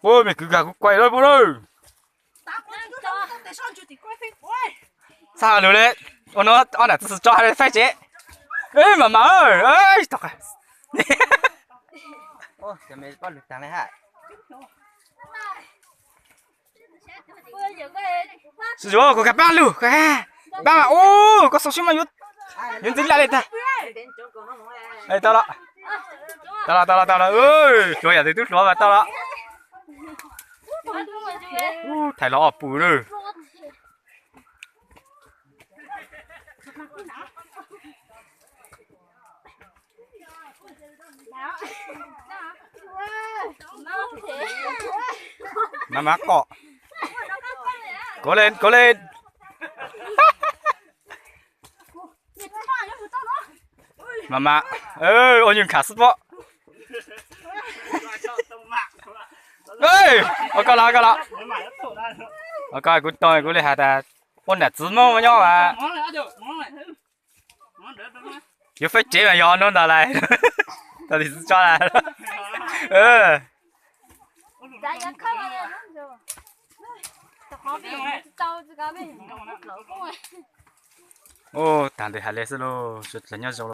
Ua me kwv kag kuv kuaj lawm puas lawm. Txaj lug le, ua no ob nam txiv tso faib tsev. Mam mam, tsis yuav kuv kag pab lug, pab mas ub koj xav sib mas yuav ntxiv laj li tag. Tau los, tau los, tau los, tau los, hluav yam twg twb hluav mas tau los. Thaiv los ob pum lawm. Maj mam kom. Kov le, kov le. Maj mam, ua nyuag khav xwb pob. Ua koj los, ua koj los. Ua koj kuv tau kuv li has tas ua nam txiv Hmoob nyob mas yuav faib tsev mas yog no ntag lauj. Tau tis tso lawm. Ua tag ntawd hais li xwb lauj, sawv daws nyob zoo.